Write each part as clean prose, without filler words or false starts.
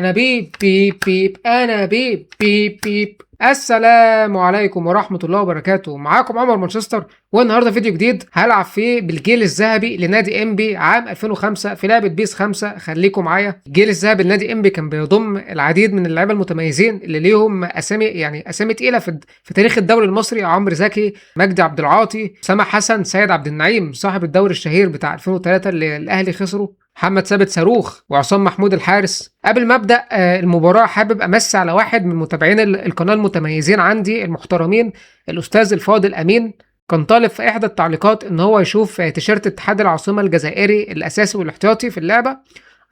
انا بيب بيب بيب، انا بيب بيب بيب. السلام عليكم ورحمة الله وبركاته. معاكم عمر مانشستر، والنهارده فيديو جديد هلعب فيه بالجيل الذهبي لنادي انبي عام 2005 في لعبة PES 5. خليكم معايا. الجيل الذهبي لنادي انبي كان بيضم العديد من اللعيبة المتميزين اللي ليهم اسامي، يعني اسامي تقيلة في تاريخ الدوري المصري: عمرو زكي، مجدي عبد العاطي، سامح حسن، سيد عبد النعيم صاحب الدوري الشهير بتاع 2003 اللي الاهلي خسره، محمد ثابت صاروخ، وعصام محمود الحارس. قبل ما ابدا المباراة حابب امسي على واحد من متابعين القناة المتميزين عندي المحترمين، الاستاذ الفاضل امين. كان طالب في احدى التعليقات ان هو يشوف تيشيرت اتحاد العاصمة الجزائري الاساسي والاحتياطي في اللعبة.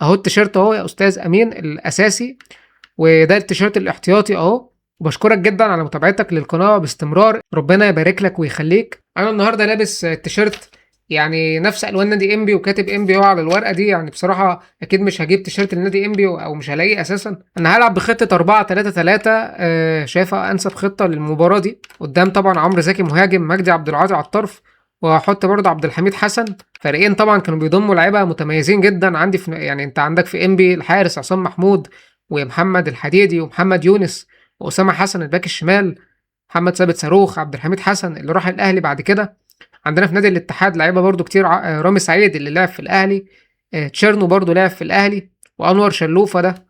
اهو التيشيرت اهو يا استاذ امين الاساسي، وده التيشيرت الاحتياطي اهو. وبشكرك جدا على متابعتك للقناة باستمرار، ربنا يبارك لك ويخليك. انا النهارده لابس التيشيرت يعني نفس الوان نادي انبي، وكاتب انبي اهو على الورقة دي. يعني بصراحة اكيد مش هجيب تيشيرت لنادي انبي او مش هلاقيه اساسا. انا هلعب بخطه 4-3-3، شايفها انسب خطه للمباراة دي. قدام طبعا عمرو زكي مهاجم، مجدي عبد العاطي على الطرف، وهحط برضه عبد الحميد حسن. فريقين طبعا كانوا بيضموا لعيبة متميزين جدا عندي في، يعني انت عندك في انبي الحارس عصام محمود، ومحمد الحديدي، ومحمد يونس، واسامة حسن الباك الشمال، محمد ثابت صاروخ، عبد الحميد حسن اللي راح الاهلي بعد كده. عندنا في نادي الاتحاد لعيبة برضو كتير، رامي سعيد اللي لعب في الاهلي، تشيرنو برضو لعب في الاهلي، وانور شلوفه ده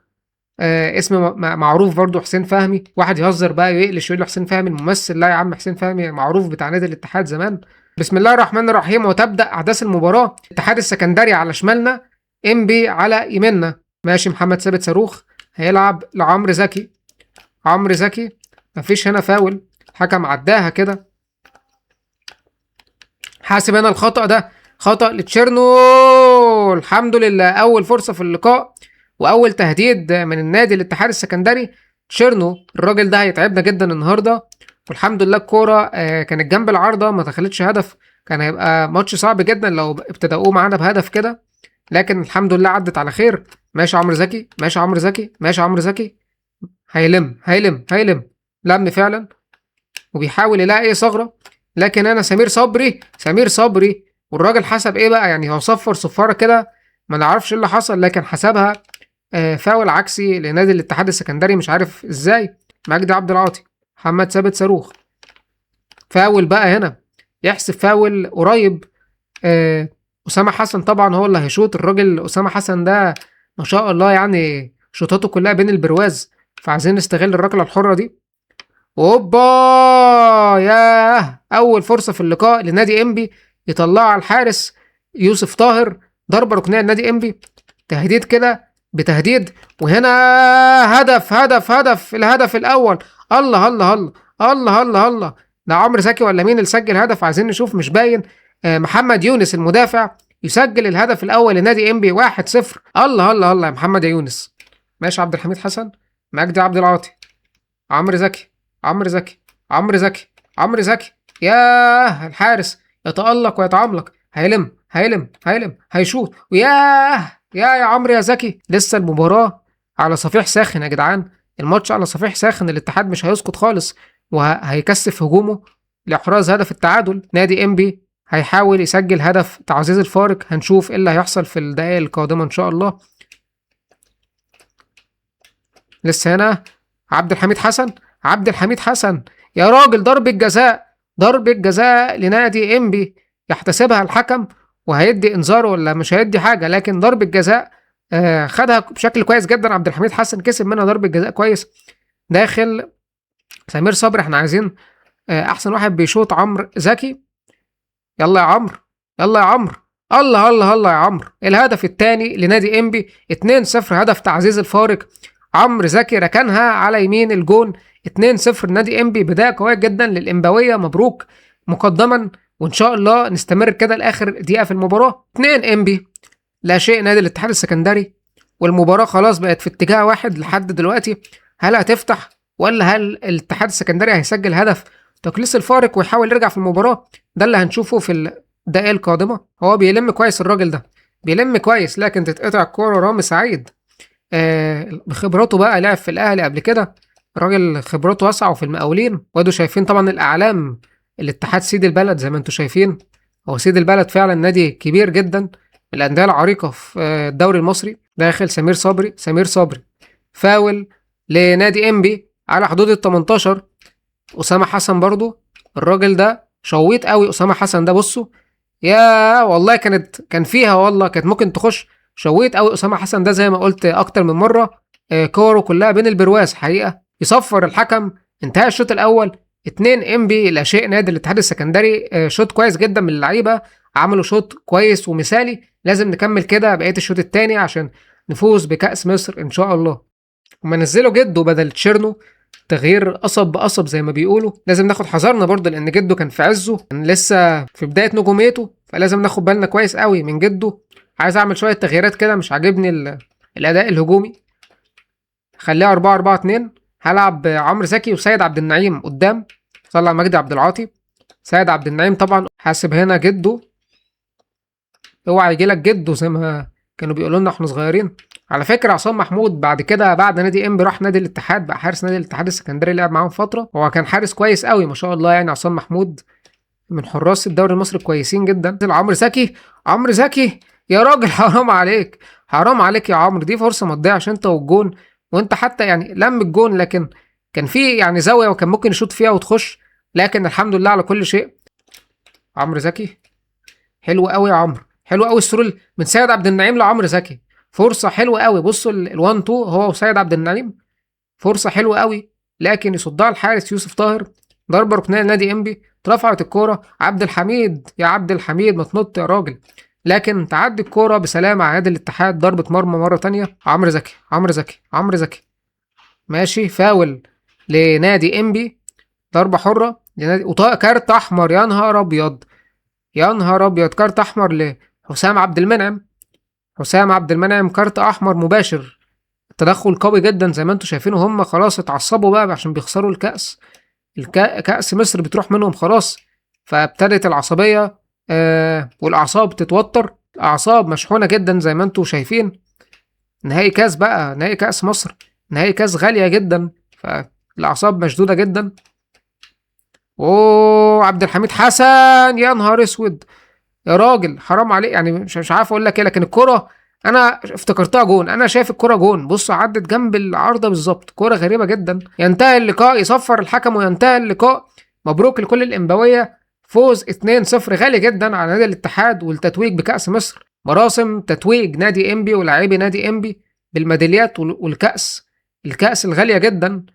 اسم معروف برضو، حسين فهمي. واحد يهزر بقى ويقلش يقول له حسين فهمي الممثل، لا يا عم حسين فهمي معروف بتاع نادي الاتحاد زمان. بسم الله الرحمن الرحيم، وتبدا احداث المباراة. الاتحاد السكندري على شمالنا، انبي على يميننا. ماشي، محمد ثابت صاروخ هيلعب لعمرو زكي. عمرو زكي مفيش هنا فاول، حكم عداها كده. حاسب هنا الخطأ ده خطأ لتشيرنو. الحمد لله أول فرصة في اللقاء وأول تهديد من النادي الاتحاد السكندري. تشيرنو الراجل ده هيتعبنا جدا النهارده، والحمد لله الكورة كانت جنب العارضة ما دخلتش هدف. كان هيبقى ماتش صعب جدا لو ابتدأوه معانا بهدف كده، لكن الحمد لله عدت على خير. ماشي عمرو زكي، ماشي عمرو زكي، ماشي عمرو زكي، هيلم هيلم هيلم، لم فعلا، وبيحاول يلاقي ثغرة، لكن انا سمير صبري، سمير صبري، والراجل حسب ايه بقى؟ يعني هو صفر صفارة كده، ما نعرفش ايه اللي حصل، لكن حسبها فاول عكسي لنادي الاتحاد السكندري، مش عارف ازاي. مجدي عبد العاطي، محمد ثابت صاروخ، فاول بقى هنا، يحسب فاول قريب. اسامة حسن طبعا هو اللي هيشوط. الراجل اسامة حسن ده ما شاء الله يعني شوطاته كلها بين البرواز، فعايزين نستغل الركلة الحرة دي. اوبا، ياه، اول فرصة في اللقاء لنادي انبي، يطلعها على الحارس يوسف طاهر. ضربه ركنيه لنادي انبي، تهديد كده بتهديد، وهنا هدف هدف هدف، الهدف الاول. الله الله الله الله الله الله، ده عمرو زكي ولا مين اللي سجل هدف؟ عايزين نشوف، مش باين. محمد يونس المدافع يسجل الهدف الاول لنادي انبي، 1-0. الله الله الله يا محمد يا يونس. ماشي عبد الحميد حسن، مجدي عبد العاطي، عمرو زكي، عمرو زكي، عمرو زكي، عمرو زكي، ياه الحارس يتألق ويتعملق، هيلم هيلم هيلم، هيشوط، وياه يا عمرو يا زكي. لسه المباراة على صفيح ساخن يا جدعان، الماتش على صفيح ساخن، الاتحاد مش هيسقط خالص وهيكثف هجومه لإحراز هدف التعادل. نادي انبي هيحاول يسجل هدف تعزيز الفارق، هنشوف ايه اللي هيحصل في الدقائق القادمة ان شاء الله. لسه هنا عبد الحميد حسن، عبد الحميد حسن يا راجل، ضربة جزاء، ضربة جزاء لنادي انبي، يحتسبها الحكم وهيدي انذار ولا مش هيدي حاجة، لكن ضربة جزاء خدها بشكل كويس جدا عبد الحميد حسن، كسب منها ضربة جزاء كويس. داخل سمير صبري، احنا عايزين احسن واحد بيشوط عمرو زكي. يلا يا عمرو، يلا يا عمرو، الله الله الله يا عمرو. الهدف الثاني لنادي انبي، 2-0، هدف تعزيز الفارق. عمرو زكي ركنها على يمين الجون، 2-0 لنادي انبي. بداية قوية جدا للإنباوية، مبروك مقدما، وإن شاء الله نستمر كده لآخر دقيقة في المباراة. 2 انبي لا شيء نادي الاتحاد السكندري، والمباراة خلاص بقت في اتجاه واحد لحد دلوقتي. هل هتفتح ولا هل الاتحاد السكندري هيسجل هدف تقليص الفارق ويحاول يرجع في المباراة؟ ده اللي هنشوفه في الدقائق القادمة. هو بيلم كويس الراجل ده، بيلم كويس، لكن تتقطع الكورة. رامي سعيد بخبراته بقى، لعب في الأهلي قبل كده، راجل خبراته واسعة وفي المقاولين. وادوا شايفين طبعا الأعلام، الاتحاد سيد البلد زي ما انتوا شايفين، هو سيد البلد فعلا، نادي كبير جدا من الأندية العريقة في الدوري المصري. داخل سمير صبري، سمير صبري فاول لنادي انبي على حدود ال 18. اسامة حسن برضو الراجل ده شويط قوي، اسامة حسن ده بصوا يا والله كان فيها، والله كانت ممكن تخش. شويط قوي اسامة حسن ده زي ما قلت اكتر من مرة، كورة كلها بين البرواز حقيقة. يصفر الحكم، انتهى الشوط الاول 2 انبي لا شيء نادي الاتحاد السكندري. شوط كويس جدا من اللعيبة، عملوا شوط كويس ومثالي، لازم نكمل كده بقية الشوط الثاني عشان نفوز بكأس مصر ان شاء الله. وما نزلوا جدو بدل تشيرنو، تغيير قصب بقصب زي ما بيقولوا. لازم ناخد حذرنا برضه لان جدو كان في عزه، كان لسه في بداية نجوميته، فلازم ناخد بالنا كويس قوي من جدو. عايز اعمل شوية تغييرات كده، مش عاجبني الاداء الهجومي. خليها 4-4-2. هلعب عمرو زكي وسيد عبد النعيم قدام، طلع مجدي عبد العاطي. سيد عبد النعيم طبعا حاسب هنا جدو، اوعى يجي لك جدو زي ما كانوا بيقولوا لنا احنا صغيرين. على فكرة عصام محمود بعد كده بعد نادي انبي راح نادي الاتحاد، بقى حارس نادي الاتحاد السكندري، لعب معاهم فترة، هو كان حارس كويس قوي ما شاء الله. يعني عصام محمود من حراس الدوري المصري كويسين جدا. عمرو زكي، عمرو زكي يا راجل حرام عليك، حرام عليك يا عمرو، دي فرصة ما تضيعش انت والجون، وانت حتى يعني لم الجون، لكن كان في يعني زاوية وكان ممكن يشوط فيها وتخش، لكن الحمد لله على كل شيء. عمرو زكي حلو قوي يا عمرو، حلو قوي السرول من سيد عبد النعيم لعمرو زكي، فرصة حلوة قوي. بصوا ال1 2 هو وسيد عبد النعيم، فرصة حلوة قوي، لكن يصدها الحارس يوسف طاهر. ضربه ركنيه لنادي انبي، اترفعت الكورة، عبد الحميد يا عبد الحميد ما تنط يا راجل، لكن تعدي الكورة بسلامه على نادي الاتحاد. ضربه مرمى مرة تانية. عمرو زكي، عمرو زكي، عمرو زكي ماشي، فاول لنادي انبي، ضربه حره لنادي، كارت احمر، يا نهار ابيض، يا نهار ابيض، كارت احمر لحسام عبد المنعم. حسام عبد المنعم كارت احمر مباشر، تدخل قوي جدا زي ما انتم شايفينه. هم خلاص اتعصبوا بقى عشان بيخسروا الكأس، كأس مصر بتروح منهم خلاص، فابتدت العصبية والأعصاب تتوتر، الأعصاب مشحونة جدا زي ما انتم شايفين. نهائي كاس بقى، نهائي كأس مصر، نهائي كاس غالية جدا، فالأعصاب مشدودة جدا. اوه عبد الحميد حسن، يا نهار اسود يا راجل، حرام عليك. يعني مش عارف اقول لك ايه، لكن الكرة انا افتكرتها جون، انا شايف الكرة جون، بص عدت جنب العارضة بالظبط، كرة غريبة جدا. ينتهي اللقاء، يصفر الحكم وينتهي اللقاء. مبروك لكل الإنباوية، فوز 2-0 غالي جدا على نادي الاتحاد والتتويج بكأس مصر. مراسم تتويج نادي انبي ولاعبي نادي انبي بالميداليات والكأس، الكأس الغالية جدا.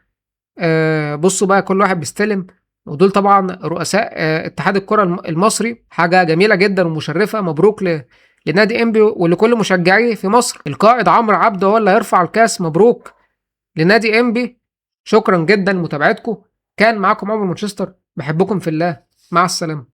بصوا بقى كل واحد بيستلم، ودول طبعا رؤساء اتحاد الكرة المصري، حاجة جميلة جدا ومشرفة. مبروك لنادي انبي ولكل مشجعيه في مصر. القائد عمرو عبده هو اللي هيرفع الكاس، مبروك لنادي انبي. شكرا جدا لمتابعتكم، كان معاكم عمر مانشستر، بحبكم في الله، مع السلامة.